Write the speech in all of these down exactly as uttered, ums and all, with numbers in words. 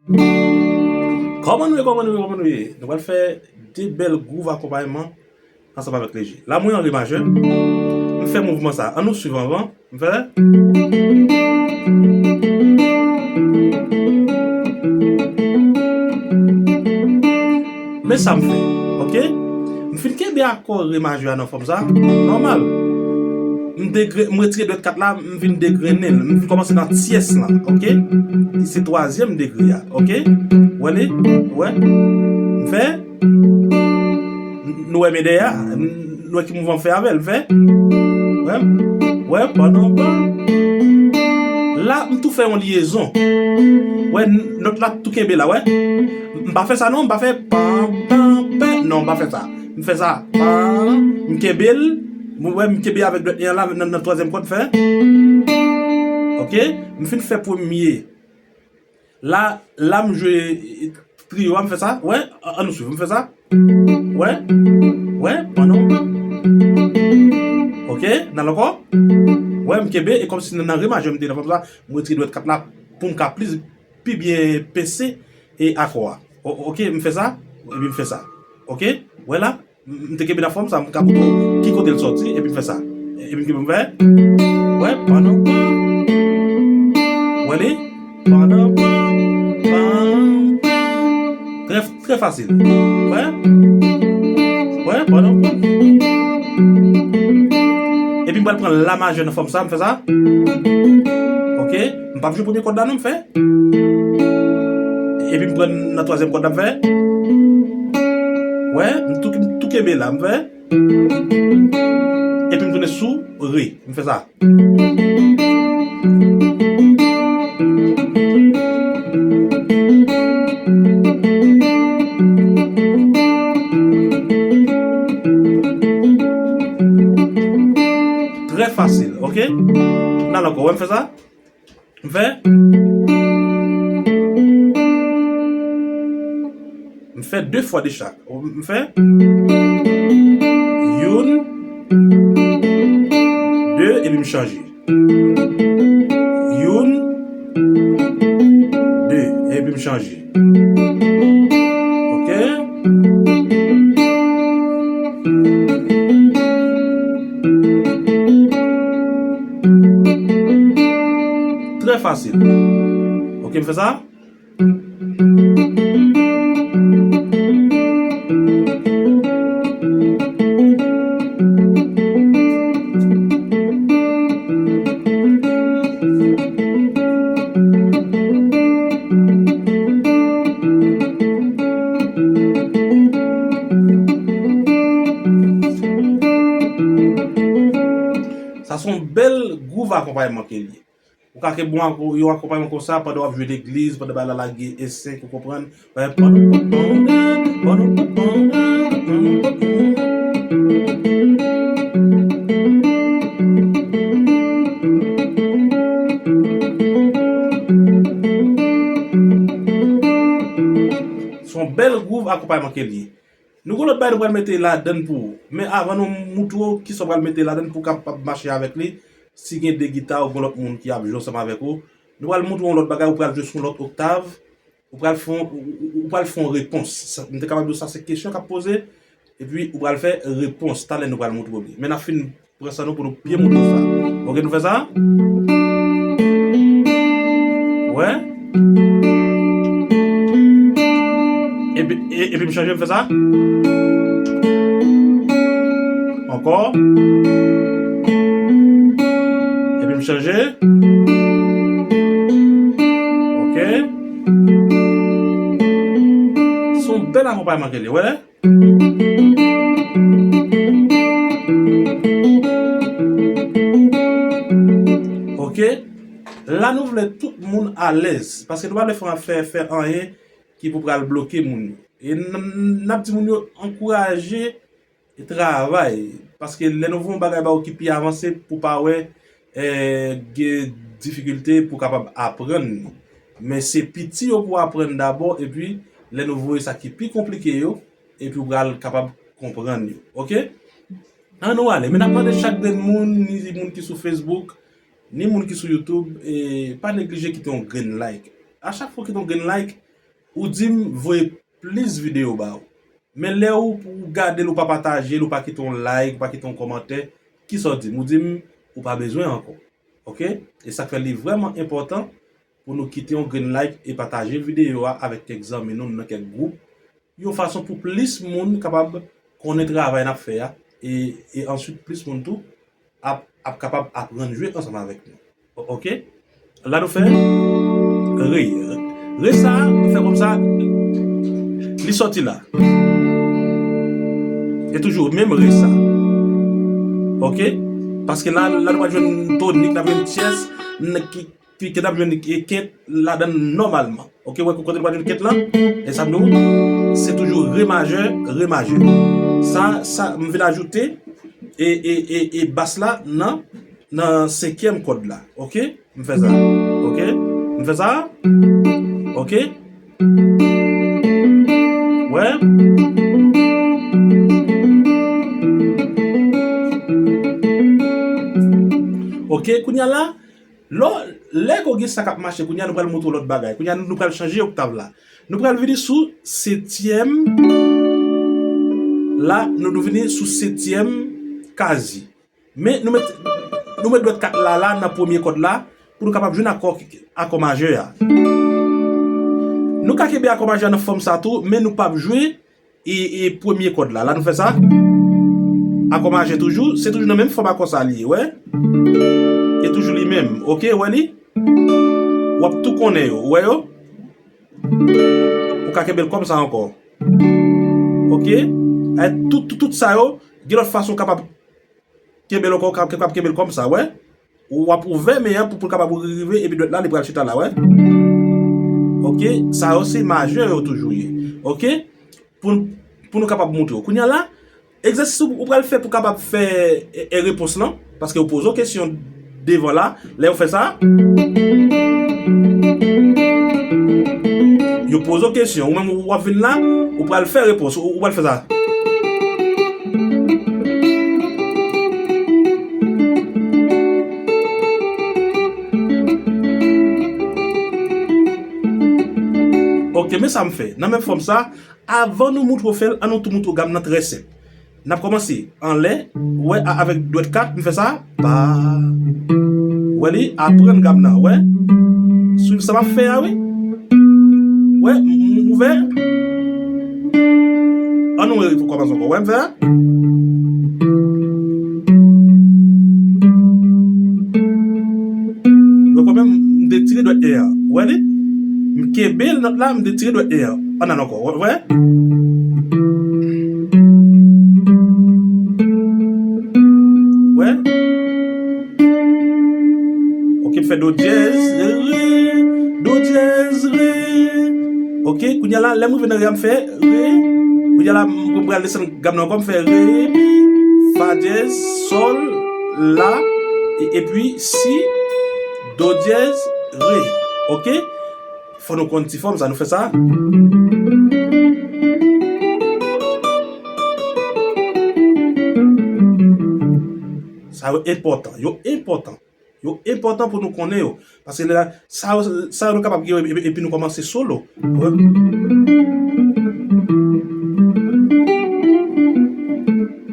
Kòman nou ye, kòman nou ye, kòman nou ye? Nou pral fè de bèl gwouv akonpayman ansanm avèk leje. La, mwen an re majè. M fè mouvman sa. Ann nou swiv anvan. M fè. Men sa m fè, oke? M fin kenbe akò re majè a nan fòm sa, nòmal. M degre, m retire dwèt kat la, m vin degrennen l. M vin kòmanse nan tyès lan, oke? Se twazyèm degre a, oke? Wè li? Wè? M fè. Nou wè men dèyè a? Nou wè ki mouvman m fè avè l? M fè. Wè? Wè? Pandan, pandan. La, m tou fè yon lyezon. Wè, nòt la tou kenbe la, wè? M pa fè sa non, m pa fè pan, pan, pen. Non, m pa fè sa. M fè sa. Pan, m kenbe l. M wè, m kenbe avèk dwèt li an la, nan, nan twazyèm kòd, m fè. Oke? M fin fè premye. La, la m jwe, e, triyo a, m fè sa. Wè, an, ann nou swiv, m fè sa. Wè, wè, pandan. Oke, n al ankò. Wè, m kenbe, e kòmsi nan, nan re majè m te nan fòm sa, m retire dwèt kat la pou m ka plis, pi byen pese e akò a. O, oke, m fè sa, epi m fè sa. Oke, wè la, m, m te kenbe nan fòm sa, m ka montre w ki kote l sòti, epi m fè sa. Epi m kenbe m fè. Wè, pandan, wè li, pandan, pandan. Trè, trè fasil. Wè? Wè, pandan, pandan. Epi m pral pran la majè nan fòm sa, m fè sa. Oke? M p ap jwe premye kòd la non, m fè. Epi m pran nan twazyèm kòd la, m fè. Wè, m tou, m tou kenbe la, m fè. Epi m tounen sou re, m fè sa. Trè fasil, oke? N al ankò, wè m fè sa? M fè. M fè de fwa de chak. M fè. Youn. De, epi m chanje. Youn. De, epi m chanje. Oke? Trè fasil. Oke, m fè sa? Sa se yon bèl gwouv akonpayman ke l ye. Ou ka kenbe yon, yon akonpayman konsa pandan w ap jwe legliz, pandan bagay la lage e senk, ou konprann? Wè, pandan, pandan, pandan, pandan. Se yon bèl gwouv akonpayman ke l ye. Nou gen lòt bagay nou pral mete ladann pou ou. Men avan nou moutre w kisa w pral mete ladann pou w kapab mache avèk li, si gen de gita ou gen lòt moun ki ap jwe ansanm avèk ou, nou pral moutre w yon lòt bagay, ou pral jwe sou yon lòt oktav, ou pral fè yon, ou, ou, ou pral fè yon repons. Sa, m te kapab di w sa se kesyon k ap poze, epi ou pral fè repons. Talè nou pral moutre w li. Men n ap fin pran san nou pou nou byen monte sa. Oke, nou fè sa. Wè. Epi, e, epi m chanje, m fè sa. Ankò. Epi m chanje. Oke. Se yon bèl akonpayman ke l ye, wè. Oke. La nou vle tout moun alèz, paske nou pa vle fè, fè, fè anyen ki pou pral bloke moun yo. E n, n ap di moun yo ankouraje e travay. Paske lè nou voye yon bagay ba w ki pi avanse, pou w pa wè, eh, gen difikilte pou w kapab aprann li. Men se piti yo pou w aprann dabò, epi lè nou voye sa ki pi konplike yo, epi w pral kapab konprann yo. Oke? Ann nou ale. Men n ap mande chak grenn moun, ni moun ki sou Facebook, ni moun ki sou YouTube, e pa neglije kite yon grenn like. A chak fwa w kite yon grenn like, Ou di m voye plis videyo ba ou. Men lè ou, ou gade l, ou pa pataje l, ou pa kite yon like, ou pa kite yon kòmantè, kisa w di m? Ou di m ou pa bezwen ankò. Oke? E sa k fè li vrèman enpòtan pou nou kite yon grenn like e pataje videyo a avèk kèk zanmi nou nan kèk gwoup, yon fason pou plis moun kapab konnen travay n ap fè a, e, e answit plis moun tou ap, ap kapab aprann jwe ansanm avèk nou. O-, oke? La nou fè re. Re sa, nou fè kòmsa, li sòti la. E toujou menm re sa. Oke? Paske la, la nou pral jwenn tonik, n ap jwenn tyès, n-, ki, ki, ki n ap jwenn, e, kent ladan nòmalman. Oke, wè kote nou pral jwenn kent lan? E sa m di w, se toujou re majè, re majè. Sa, sa, m vin ajoute, e, e, e, e bas la nan, nan senkyèm kòd la. Oke? M fè sa. Oke? M fè sa. Oke? Wè. Oke, kounye a la, lò, lè ke w gen sa k ap mache, kounye a nou pral montre w lòt bagay. Kounye a nou, nou pral chanje oktav la. Nou pral vini sou setyèm. La, nou, nou vini sou setyèm kazye. Men nou met, nou met dwèt kat la, la nan premye kòd la pou nou kapab jwenn akò, akò majè a. Nou ka kenbe akò majè a nan fòm sa tou, men nou p ap jwe e, e premye kòd la. La nou fè sa. Akò majè toujou, se toujou nan menm fòm akò sa li ye, wè. E toujou li menm, oke, wè li. W ap tou konnen yo, ou wè yo. Ou ka kenbe l kòm sa ankò. Oke? E tout, tout, tout sa yo, gen lòt fason w kapab kenbe l ankò, w ka, w ka kenbe l kòm sa, wè. W ap ouvè men an pou, pou l kapab rive, epi dwèt la, li pral chita la, wè. Oke? Sa yo se majè yo toujou ye. Oke? Pou, pou nou kapab montre w. Kounye a la, egzèsis ou, ou pral fè pou kapab fè, e, e, repons lan, paske yo poze w kesyon devan la, lè yo fè sa, yo poze w kesyon, ou menm ou ap vin la, ou pral fè repons, ou, ou pral fè sa. Oke, men sa m fè. Nan menm fòm sa, avan nou montre w fè l, an nou tou montre w gam nan trè senp. N ap kòmanse anlè, wè, a, avèk dwèt kat, m fè sa, pa. Wè li, aprann gam nan, wè. Swiv sa m ap fè a, wi. Wè, m, m ouvè. An nou re-, kòmanse ankò, wè, m fè a. Wè, kòman m, m detire dwèt e a, wè li. M kenbe nòt la, m detire dwèt e a. Ann al ankò, wè, wè. Wè. Oke, m fè do dyèz, re, do dyèz, re. Oke, kounye a la, lè m rive nan re a, m fè re. Kounye a la, m, m pral desann gam nan ankò, m fè re, mi, fa dyèz, sòl, la, e, epi si, do dyèz, re. Oke? Fò nou konn ti fòm sa, nou fè sa. Sa yo enpòtan, yo enpòtan. Yo enpòtan pou nou konnen yo. Paske lè la, sa yo, sa yo nou kapab gen yo, epi, epi nou kòmanse solo.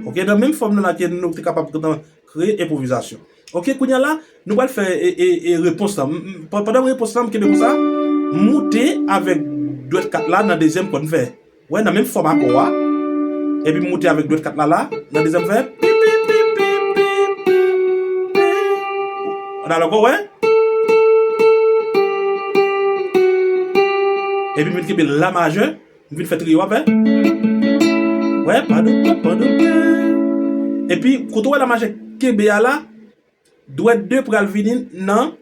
Oke, nan menm fòm nan la ke nou te kapab gentan kreye enpwovizasyon. Oke, kounye a la, nou pral fè, e, e, e, repons lan. M, m, pa-, pandan repons lan, m kenbe konsa, m moute avèk dwèt kat la nan dezyèm kòd, m fè. Wè, nan menm fòm akò a. Epi m moute avèk dwèt kat la la, nan dezyèm, m fè. Pi, pi, pi. Ann al ankò, wè. Epi m vin kenbe la majè. M vin fè triyo a, wè. Wè, pa de pè, pa de pè. Epi, kote w wè la majè kenbe a la, dwèt de pral vini nan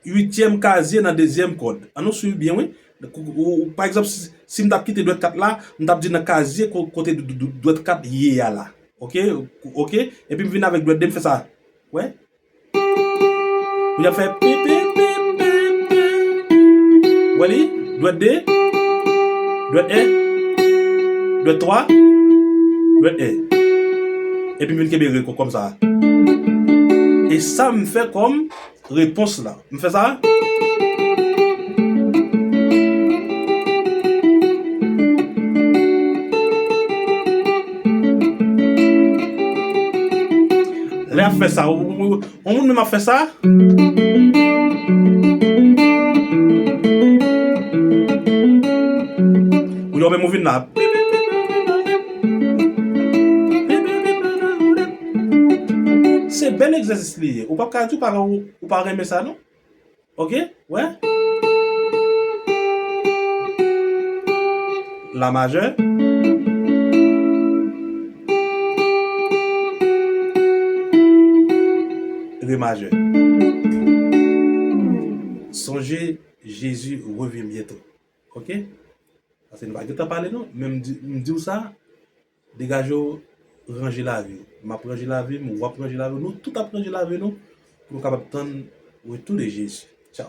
uityèm kazye nan dezyèm kòd. Ann nou swiv byen, wi. Kou, ou, ou, pa egzanp, si, si m t ap kite dwèt kat la, m t ap di nan kazye ko-, kote d-, d-, d-, dwèt kat ye a la. Oke? Oke? Epi m vin avèk dwèt de, m fè sa. Wè? Ou ap fè pi, pi, pi, pi, pi. Wè li? Dwèt de, dwèt en, dwèt twa, dwèt en. Epi m vin kenbe re kò-, kòm sa. E sa m fè kòm repons lan. M fè sa. Ap fè sa. Ou, ou, ou, yon moun menm ap fè sa. Ou yo menm ou vin la. Se bèl egzèsis li ye. Ou p ap ka di ou pa, ou, ou pa renmen sa, non? Ok? Wè? La majè. Re majè. Sonje, Jezi revyen byento. Ok? Paske nou pa gentan pale non, men m di, m di w sa, degaje w, ranje lavi w. M ap ranje lavi m, w ap ranje lavi w, nou tout ap ranje lavi nou, pou nou kapab tann retou de Jezi. Tchaw.